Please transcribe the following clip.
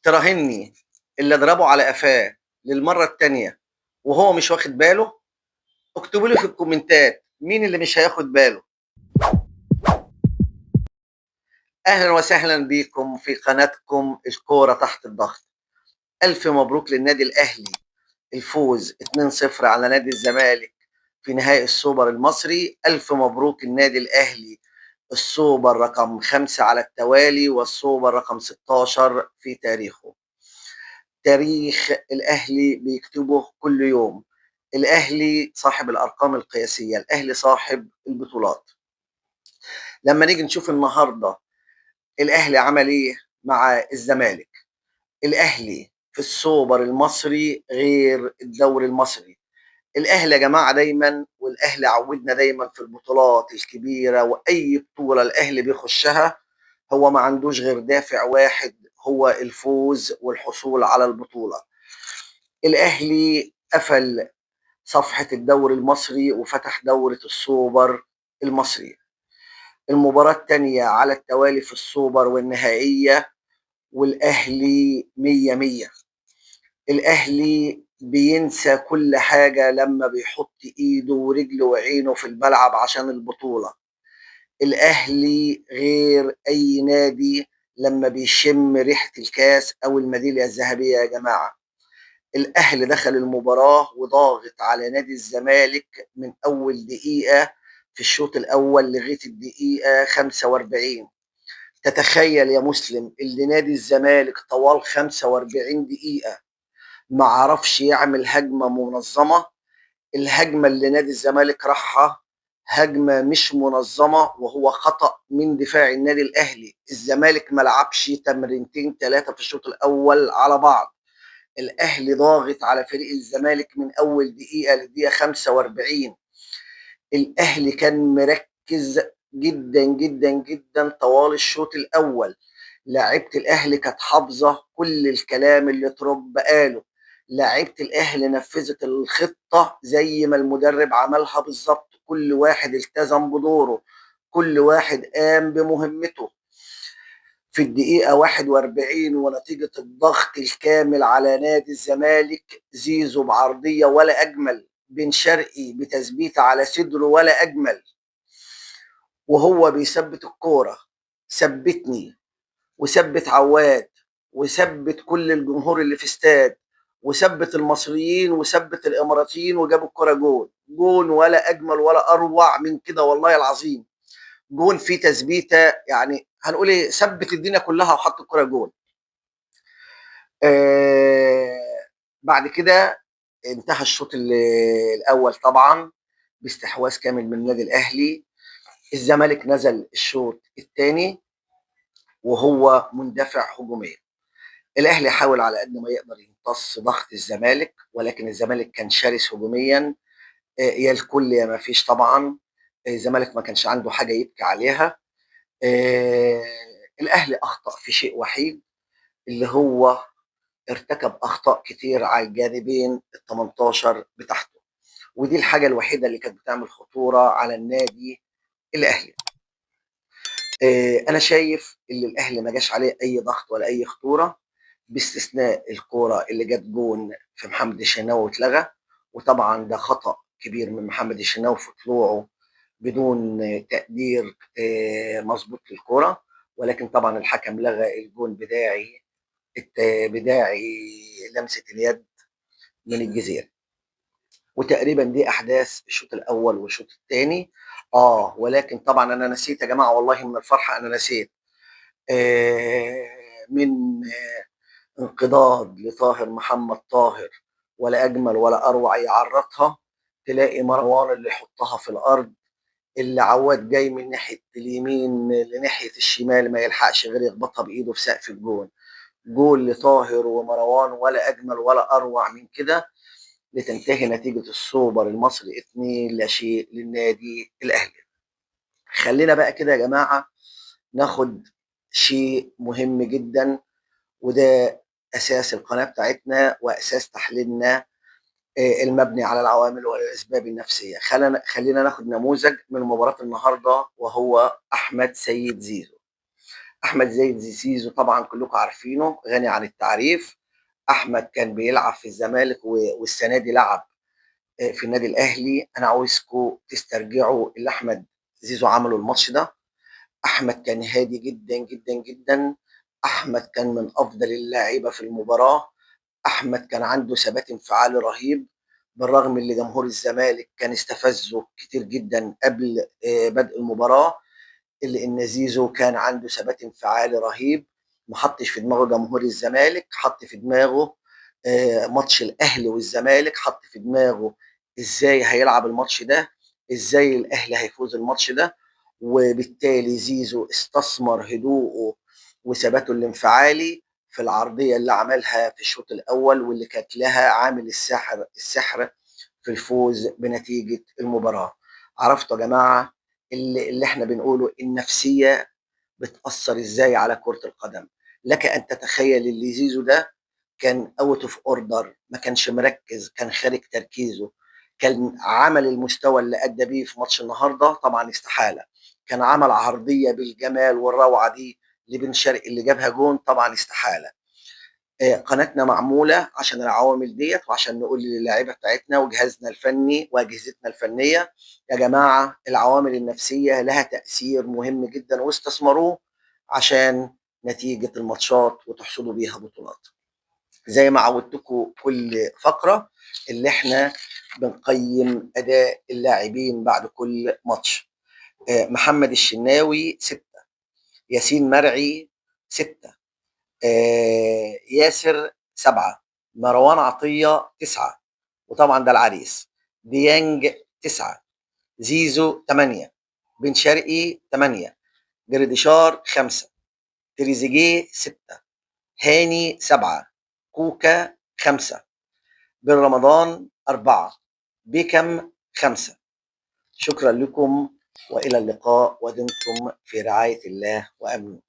تراهني اللي اضربه على قفاه للمرة الثانية وهو مش واخد باله؟ اكتبوا لي في الكومنتات مين اللي مش هياخد باله. اهلا وسهلا بكم في قناتكم الكورة تحت الضغط. الف مبروك للنادي الاهلي الفوز 2-0 على نادي الزمالك في نهائي السوبر المصري. الف مبروك النادي الاهلي السوبر رقم 5 على التوالي والسوبر رقم 16 في تاريخه. تاريخ الاهلي بيكتبه كل يوم. الاهلي صاحب الارقام القياسية، الاهلي صاحب البطولات. لما نيجي نشوف النهارده الاهلي عمل ايه مع الزمالك. الاهلي في السوبر المصري غير الدوري المصري. الاهلي يا جماعة دايما، والاهلي عودنا دايما في البطولات الكبيرة، واي بطوله الاهلي بيخشها هو ما عندوش غير دافع واحد، هو الفوز والحصول على البطولة. الاهلي قفل صفحة الدوري المصري وفتح دوره السوبر المصري. المباراة الثانية على التوالي في السوبر والنهائيه، والاهلي 100 100. الاهلي بينسى كل حاجة لما بيحط ايده ورجله وعينه في الملعب عشان البطولة. الاهلي غير اي نادي لما بيشم ريحه الكاس او الميداليه الذهبية يا جماعة. الاهلي دخل المباراة وضاغط على نادي الزمالك من اول دقيقة في الشوط الاول لغاية الدقيقة 45. تتخيل يا مسلم اللي نادي الزمالك طوال 45 دقيقة ما عرفش يعمل هجمة منظمة؟ الهجمة اللي نادي الزمالك راحها هجمة مش منظمة، وهو خطأ من دفاع النادي الأهلي. الزمالك ما لعبش تمرينتين ثلاثة في الشوط الأول على بعض. الأهلي ضاغط على فريق الزمالك من أول دقيقة للدقيقة 45. الأهلي كان مركز جدا جدا جدا طوال الشوط الأول. لعيبة الأهلي كانت حافظة كل الكلام اللي ترب قاله. لعيبة الأهلي نفذت الخطة زي ما المدرب عملها بالظبط. كل واحد التزم بدوره، كل واحد قام بمهمته. في الدقيقة 41 ونتيجة الضغط الكامل على نادي الزمالك، زيزو بعرضية ولا أجمل، بن شرقي بتثبيت على صدره ولا أجمل، وهو بيثبت الكورة ثبتني وثبت عواد وثبت كل الجمهور اللي في استاد وثبت المصريين وثبت الاماراتيين، وجابوا الكرة جون. جون ولا اجمل ولا اروع من كده والله العظيم. جون فيه تثبيته، يعني هنقول ايه، ثبت الدنيا كلها وحط الكرة جون. بعد كده انتهى الشوط الاول طبعا باستحواذ كامل من النادي الاهلي. الزمالك نزل الشوط الثاني وهو مندفع هجوميا. الاهلي حاول على قد ما يقدر يمتص ضغط الزمالك، ولكن الزمالك كان شرس هجوميا، يا الكل يا ما فيش. طبعا الزمالك ما كانش عنده حاجة يبكي عليها. الاهلي اخطا في شيء وحيد، اللي هو ارتكب اخطاء كتير على الجانبين ال 18 بتاعته، ودي الحاجة الوحيدة اللي كانت بتعمل خطورة على النادي الاهلي. انا شايف ان الاهلي ما جاش عليه اي ضغط ولا اي خطورة، باستثناء الكورة اللي جت جون في محمد الشناوي واتلغى، وطبعا ده خطأ كبير من محمد الشناوي في طلوعه بدون تقدير مظبوط للكورة، ولكن طبعا الحكم لغى الجون بداعي لمسه اليد من الجزيرة. وتقريبا دي احداث الشوط الاول والشوط الثاني. ولكن طبعا انا نسيت يا جماعة، والله من الفرحة انا نسيت، من انقضاض لطاهر محمد طاهر ولا اجمل ولا اروع، يعرضها تلاقي مروان اللي يحطها في الارض، اللي عواد جاي من ناحية اليمين لناحيه الشمال ما يلحقش غير يخبطها بايده في سقف الجون. جول لطاهر ومروان ولا اجمل ولا اروع من كده، لتنتهي نتيجة السوبر المصري 2-0 للنادي الاهلي. خلينا بقى كده يا جماعة ناخد شيء مهم جدا، وده اساس القناة بتاعتنا واساس تحليلنا المبني على العوامل والاسباب النفسية. خلينا ناخد نموذج من مباراة النهارده، وهو احمد سيد زيزو. احمد زايد زيزو طبعا كلكم عارفينه، غني عن التعريف. احمد كان بيلعب في الزمالك والسنة دي لعب في النادي الاهلي. انا عاوزكم تسترجعوا اللي احمد زيزو عمله الماتش ده. احمد كان هادي جدا جدا جدا، احمد كان من افضل اللاعيبه في المباراة، احمد كان عنده ثبات انفعالي رهيب، بالرغم اللي جمهور الزمالك كان استفزه كتير جدا قبل بدء المباراة، الا ان زيزو كان عنده ثبات انفعالي رهيب، ما حطش في دماغه جمهور الزمالك، حط في دماغه ماتش الاهلي والزمالك، حط في دماغه ازاي هيلعب الماتش ده، ازاي الاهلي هيفوز الماتش ده. وبالتالي زيزو استثمر هدوءه وثباته الانفعالي في العرضية اللي عملها في الشوط الأول، واللي كانت لها عامل السحر في الفوز بنتيجة المباراة. عرفتوا يا جماعة اللي احنا بنقوله، النفسية بتأثر ازاي على كرة القدم. لك أن تتخيل اللي زيزو ده كان out of order، ما كانش مركز، كان خارج تركيزه، كان عمل المستوى اللي ادى بيه في ماتش النهارده طبعا استحالة، كان عمل عرضية بالجمال والروعه دي لبن شرقي اللي جابها جون طبعا استحالة. قناتنا معمولة عشان العوامل ديت، وعشان نقول للاعيبه بتاعتنا وجهازنا الفني واجهزتنا الفنية يا جماعة العوامل النفسية لها تاثير مهم جدا، واستثمروه عشان نتيجة الماتشات وتحصدوا بيها بطولات. زي ما عودتكم كل فقره اللي احنا بنقيم اداء اللاعبين بعد كل ماتش. محمد الشناوي 6، ياسين مرعي 6، ياسر 7، مروان عطية 9، وطبعا ده العريس، ديانج 9، زيزو 8، بن شرقي 8، جريديشار 5، تريزيجيه 6، هاني 7، كوكا 5، بن رمضان 4، بيكم 5. شكرا لكم والى اللقاء، ودمتم في رعاية الله وامنه.